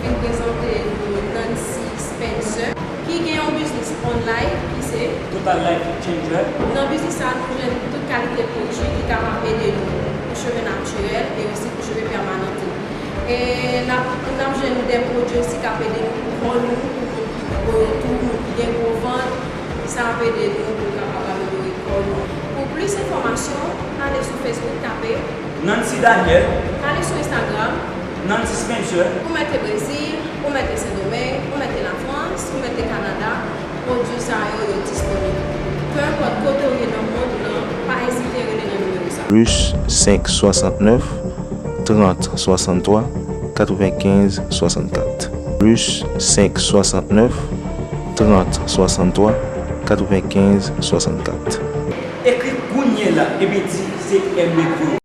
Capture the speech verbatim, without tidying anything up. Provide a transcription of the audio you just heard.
Mwen prezante nou Nancy Spencer, ki gen yon biznis online, ki se Total Life Changer. Nan biznis sa, nou jwenn tout kalite pwodui ki kapab ede nou pou cheve natirèl e osi pou cheve pèmanan tou. E n ap, n ap jwenn de pwodui osi k ap ede nou pou kò nou, pou moun ki gwo tou, moun ki gen gwo vant. Sa ap ede nou pou nou kapab amelyore kò nou. Pou plis enfòmasyon, ale sou Facebook, tape Nancy Daniel. Ale sou Instagram. Nancy Spencer. Ou mete Brezil, ou mete Sendomeng, ou mete Lafrans, ou mete Kanada, pwodui sa yo, yo disponib. Pe enpòt kote w ye nan mond lan, pa ezite rele nan nimewo sa. Plis senk swasantnèf, trant swasanntwa, katrevenkenz swasannkat. Plis senk swasantnèf, trant swasanntwa, katrevenkenz swasannkat. Ekri kounye la epi di se M P.